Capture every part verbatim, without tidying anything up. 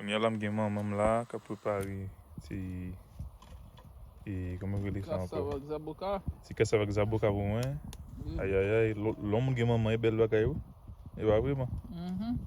Kounye a la, m gen manman m la k ap prepare ti, e, kòman yo rele sa ankò? Kasav ak zaboka. Ti kasav ak zaboka pou mwen. Wi. Ayayay, lè yon moun gen manman, e bèl bagay, wi. E pa vre, man? Mhm.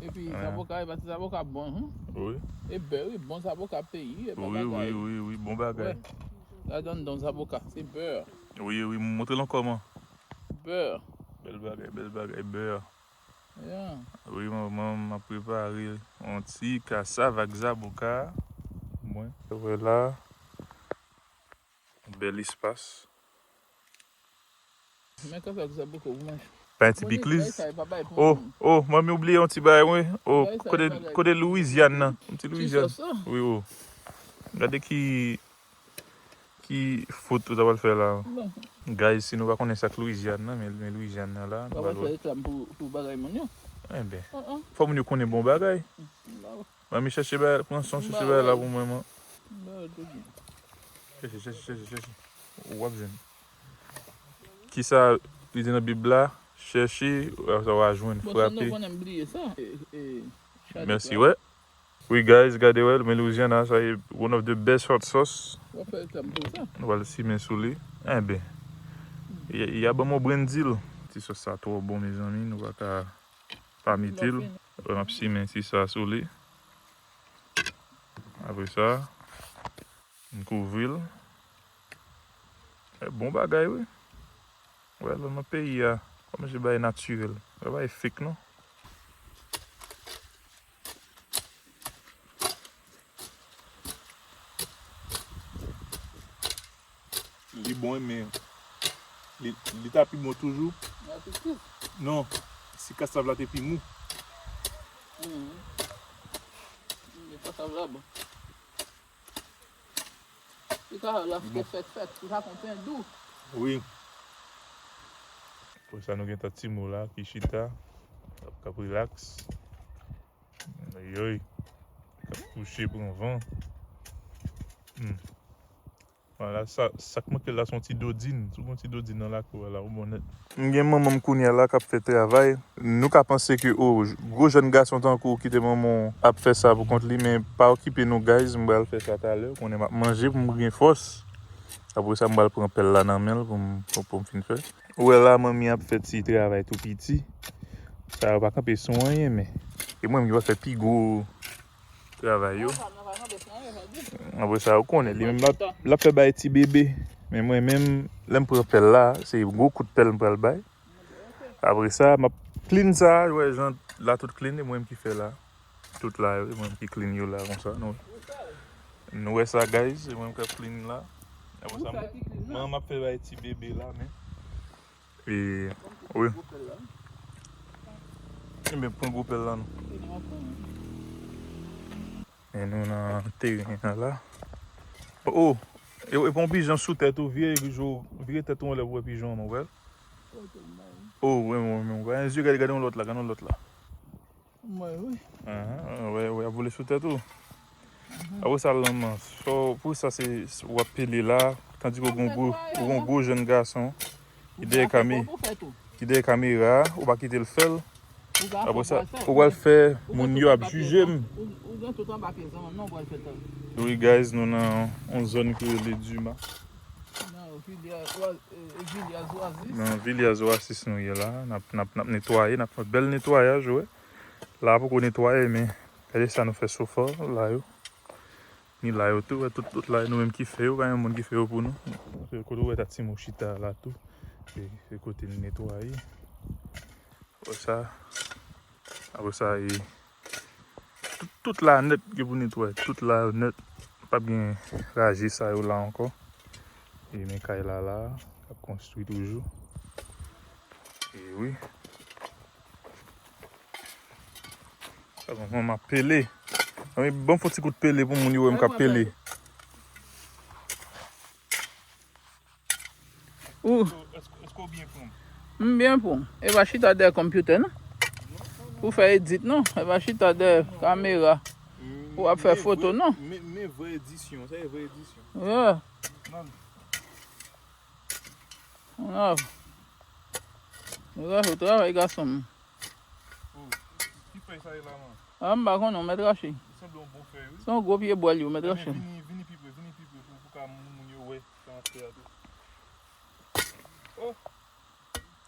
Epi zaboka, e pa ti zaboka bon, wi. Wi. E bè, wi, bon zaboka peyi, e pa bagay. Wi, wi, wi, bon bagay. Gade anndan zaboka, se bè. Wi, wi, montre l ankò, man. Bè. Bèl bagay, bèl bagay, bè. Yeah. Wi, manman m ap prepare yon ti kasav ak zaboka. Mwen, wè la, bèl espas. Men kasav ak zaboka ou manje. Pa yon ti pikliz. Oh, oh, manmi oubliye yon ti bagay, wi. Oh, kote, kote Louisiane nan? Yon ti Louisiane. Wi, oh. Gade ki Ki foto w ta pral fè la? Guys, si nou pa konnen sa k Louisiane nan, men, men Louisiane nan la, nou pral wè. Reklame pou, pou bagay moun yo. Enben. Fò moun yo konnen bon bagay. Manmi, chèche bagay, pran son, chèche bagay la pou mwen, man. Chèche, chèche, chèche, chèche. W ap jwenn. Kisa li di nan Bib la? Chèche, w a jwenn, frape. Mèsi, wè. Wi, guys, gade, wè, men Louisiana, sa e one of the best hot sauce. W ap fè reklame pou sa. Nou pral simen sou li. Enben, y a, y a ban m yon brenn dil. Ti sòs sa twò bon, mezanmi, nou pa ka pa mete l. N ap simen ti sa sou li. Apre sa, m kouvri l. E bon bagay, wi. Wè, lè w nan peyi a, w ap manje bagay natirèl. Pa bagay fake, non. Li bon, wi, men li, li ta pi bon toujou. Non, si kasav la te pi mou. Mhm. Men kasav la bon. Li ka la fèt, fèt, fèt, li ka fè pen dou. Wi. Apre sa, nou gen tan Timo la ki chita, k ap, k ap relax. Ayoy. K ap kouche, pran van. Hmm. Vwala, sa, sa k manke la, se yon ti dodin. Si w gen yon ti dodin nan lakou a la, ou bon nèt. M gen manman m kounye a la k ap fè travay. Nou ka panse ke, o, gwo jèn gason tankou w kite manman w ap fè sa pou kont li, men pa okipe nou, guys, m pral fè sa talè. Ou konnen m ap manje pou m gen fòs. Apre sa, m pral pran pèl la nan men l pou m, pou, pou m fin fè. Ou wè la, manmi ap fè ti travay tou piti. Sa yo pa kanpe sou anyen, men. E mwen menm ki pral fè pi gwo travay yo. Apre sa, ou konnen, li menm l ap, l ap fè bay ti bebe. Men mwen menm, lè m pran pèl la, se gwo kout pèl m pral bay. Apre sa, m ap clean sa, ou wè jan la tout clean, e mwen menm ki fè la. Tout la yo, e mwen menm ki clean yo la, konsa, nou. Nou wè sa, guys, e mwen menm k ap clean la. Apre sa, mwen, m ap fè bay ti bebe la, men. E, wi. Enben, pran gwo pèl la, non. E nou nan teren an la. O, o, e, e pa yon pijan sou tèt ou, vire, vire tèt ou anlè pou wè pijan an, non, wè. O, wi, wi, wi, wi. Gade yon zye, gade, gade yon lòt la, gade yon lòt la. Mwen, wi. Ahan, wè, wè, ap vole sou tèt ou. Apre sa, lanman, so, pou sa, se, w ap pele la, tandike w gen gwo, w gen gwo jèn gason ki dèyè kame-, ki dèyè kamera, ou pa kite l fè l. Apre sa, ou pral fè, moun yo ap jije m. Wi, guys, nou nan yon zòn ki rele Duma. Nan Villiers Oasis. Nan Villiers Oasis nou ye la. N ap, n ap, n ap netwaye, n ap fè bèl netwayaj, wi. La poko netwaye, men gade sa nou fè sofa la yo. Ni la yo tou, wè, tout, tout la, nou menm ki fè yo, pa gen moun ki fè yo pou nou. Se kote w wè ta Timo chita la tou. Se, se kote n netwaye. Wè sa. Apre sa, e, tout, tout la nèt gen pou netwaye. Tout la nèt. P ap gen raje sa yo la ankò. E men kay la la, k ap konstwi toujou. E wi. Sa bon, m ap pele. Anben, ban m fè yon ti kout pele pou moun yo wè m k ap pele. Ou. Èske, èske w byen pran? M byen pran. E pa chita dèyè konpyutè, non. Pou fè edit, non. E pa chita dèyè kamera. Pou w ap fè foto, non. Men, men vrè edisyon. Sa e vrè edisyon. Yeah. Bravo. Bravo, travay, gason m. Oh, ki fèy sa ye la, man? Ah, m pa konnen, w mèt rache. Se yon gwo pye bwa li yo, mèt rache. Vini, vini pi pre, vini pi pre pou, pou ka moun, moun yo wè sa antre a tou. Oh!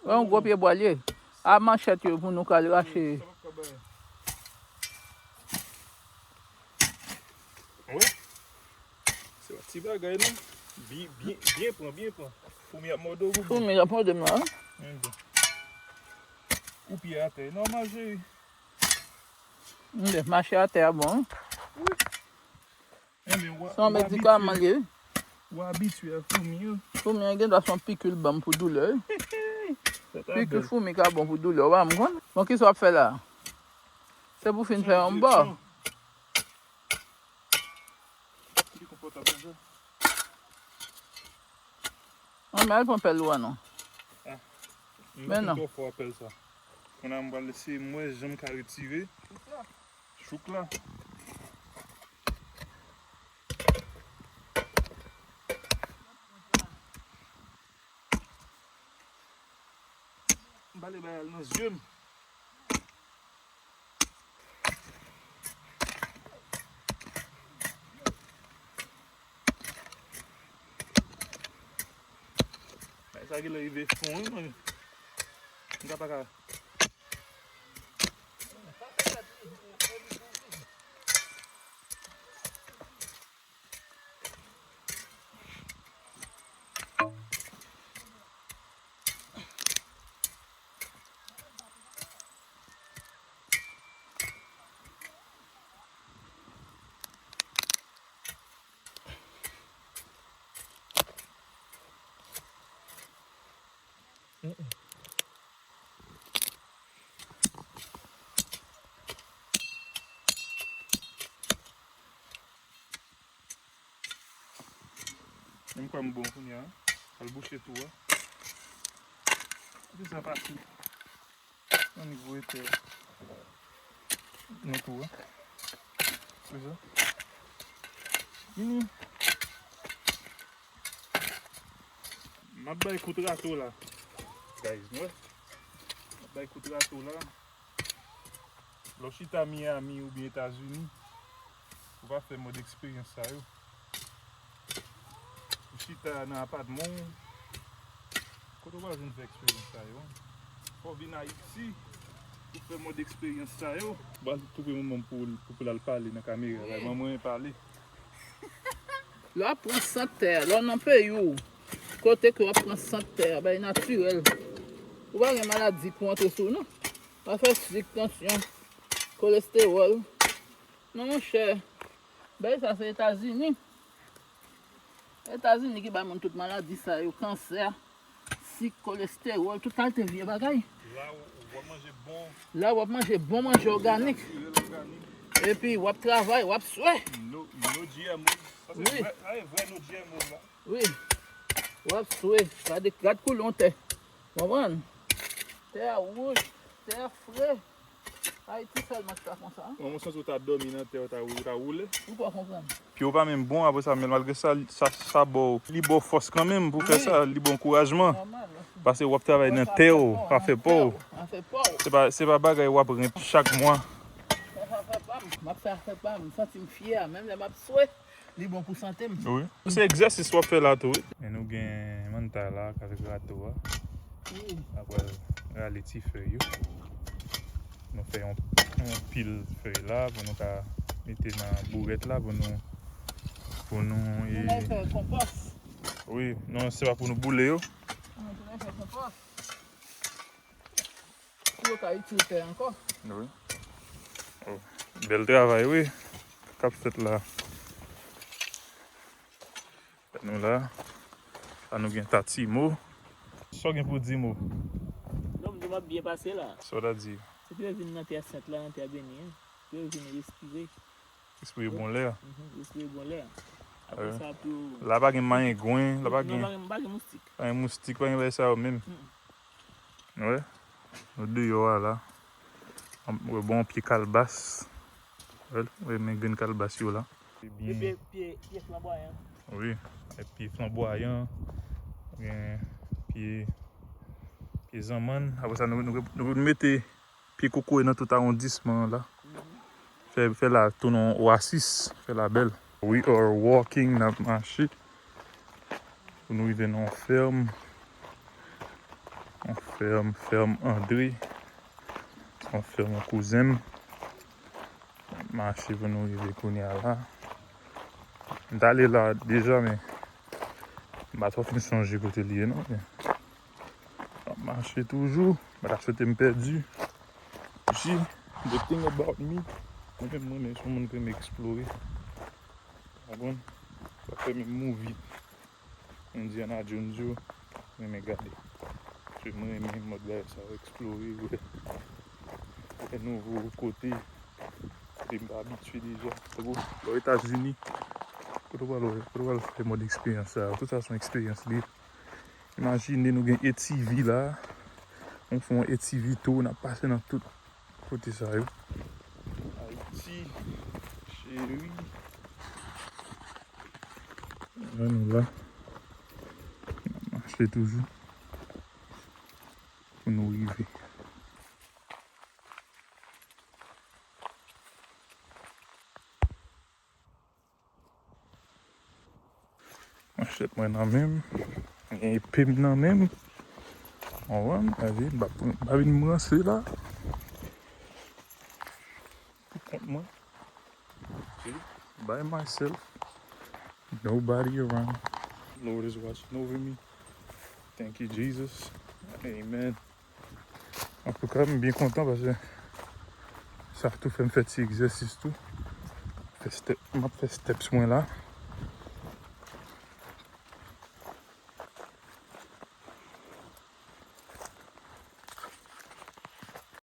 Wè yon gwo pye bwa li ye. A manchèt yo pou nou ka al rache. Sa p ap ka bay. Wi. Se pa ti bagay non. Byen, byen, byen pran, byen pran. Foumi ap mòde w, Boubou. Foumi ap mòde m la, wi. Ou pye atè. Nòmal, cheri. Mache atè a bon, wi. Ebyen, w a, se yon medikaman li ye, wi. W abitye ak foumi yo. Foumi an gen dwa se yon piki l ban m pou doulè, wi. Piki foumi ka bon pou doulè, w pa konn. Bon, kisa w ap fè la? Se pou fin fè yon bò. Li konfòtab konsa. An, men al pran pèl ou a non. Men non. Twò fò a pèl sa. Kounye a m pral eseye m wè jan m ka retire chouk la. M pale bay al nan zye m. Sa genlè rive fon wi mwen. M ka pa ka. Men m kwè m bon kounye a. Al bouche twou a. Epi sa pase nan nivo etè. Nan twou a. Se sa. Vini. M ap bay kout rato la. Guys, nou wè? M ap bay kout rato la. Lè w chita Miami oubyen Etazini, ou pa fè mòd eksperyans sa yo. Ou chita nan apatman w, kote w pral jwenn fè eksperyans sa yo? Fò w vin Ayiti pou fè mòd eksperyans sa yo. Bon, al toupe manman m pou, pou, pou l al pale nan kamera. Bay manman w pale. Lè w ap pran sant tè a, lè w nan peyi w, kote ke w ap pran sant tè a, bay natirèl, ou pa gen maladi pou antre sou ou non. Pa fè sik, tansyon, kolestewòl. Non, monchè. Bay sa se Etazini. Etazini ki bay moun tout maladi sa yo, kansè, sik, kolestewòl, tout kalite vye bagay. La w, w ap manje bon. La w ap manje bon manje òganik. Natirèl, òganik. Epi w ap travay, w ap swe. No, no G M O. Sa se vrè, sa se vrè no G M O la. Wi. W ap swe. Gade, gad koulè yon tè. Konprann? Tè a wouj, tè a fre. Ayiti sèlman ki ta konsa. Mwen, mwen santi w ta dòmi nan tè, w ta, w ta woule. Ou pa konprann. Pye w pa menm bon, apre sa, men malgre sa, sa, sa ba w, li ba w fòs kanmenm pou fè sa, li ba w ankourajman. Nòmal. Paske w ap travay nan tè w, pa fè pa w. Pa fè pa w. Se pa, se pa bagay w ap renmen chak mwa. Sa, sa fè pa m. M ap fè afè pa m. M santi m fyè, menm lè m ap swe. Li bon pou sante m. Wi. Se egzèsis w ap fè la tou, wi. Men nou gen manta la k avèk rato a. Wi. N ap pral rale ti fèy yo. Nou fè yon, yon pil fèy la pou nou ka mete nan bourèt la pou nou, pou nou, nou e, fè konpòs. Wi, non, se pa pou nou boule yo. Nou tounen fè konpòs. Pou yo ka itil tè ankò. Wi. Oh, bèl travay, wi. K ap fèt la. Nou la. La nou gen Tati Mo. Sa w gen pou di, Mo? Non, m di m ap byen pase la. Sa w ta di? Epi yo vin nan tè sant la, nan tè beni an. Yo vin respire. Respire bon lè. Mhm, respire bon lè. Apre sa, pou la pa gen mayengwen, la pa gen, pa gen moustik. Pa gen moustik, pa gen bagay sa yo menm. Mm. Wè. Nou deyò a la. Wè, bon, pye kalbas. Wè, wè, men grenn kalbas yo la. Pye, pye, pye, pye flanbwayan. Wi, e pye flanbwayan. Gen pye, pye zanmann. Apre sa, nou, nou, nou mete pye kokoye nan tout awondisman an la. Mhm. Fè, fè la tounen yon oasis, fè la bèl. We are walking, n ap mache. Pou nou rive nan yon fèm. Yon fèm, fèm Andre. Se yon fèm yon kouzen m. N ap mache pou nou rive kounye a la. M t ale la deja, men m pa twò fin sonje kote li ye, non, men m ap mache toujou. M pa ta swete m pèdi. You see, the thing about me, mwen menm, mwen menm, se yon moun ki renmen eksplore. Ou konprann? Sa fè menm movie Indiana Jones yo, mwen renmen gade. Paske mwen renmen mòd bagay sa yo, eksplore, wè, wè nouvo kote, kote m pa abitye deja. Tankou lè w Etazini, kote w pral wè, kote w pral fè mòd eksperyans sa yo. Tout sa se yon eksperyans li ye. Imajine nou gen A T V la, nou fè yon A T V tour, n ap pase nan tout kote sa yo. Ayiti, cheri. Wè nou la. N ap mache toujou pou nou rive. Manchèt mwen nan men m. Gen epe m nan men m. Ou konprann? Gade, m pa, m pa vin ranse la. Pou kont mwen. By myself. Nobody around. Lord is watching over me. Thank you, Jesus. Amen. Antouka, m byen kontan paske sa tou fè m fè ti egzèsis tou. Fè step, m ap fè steps mwen la.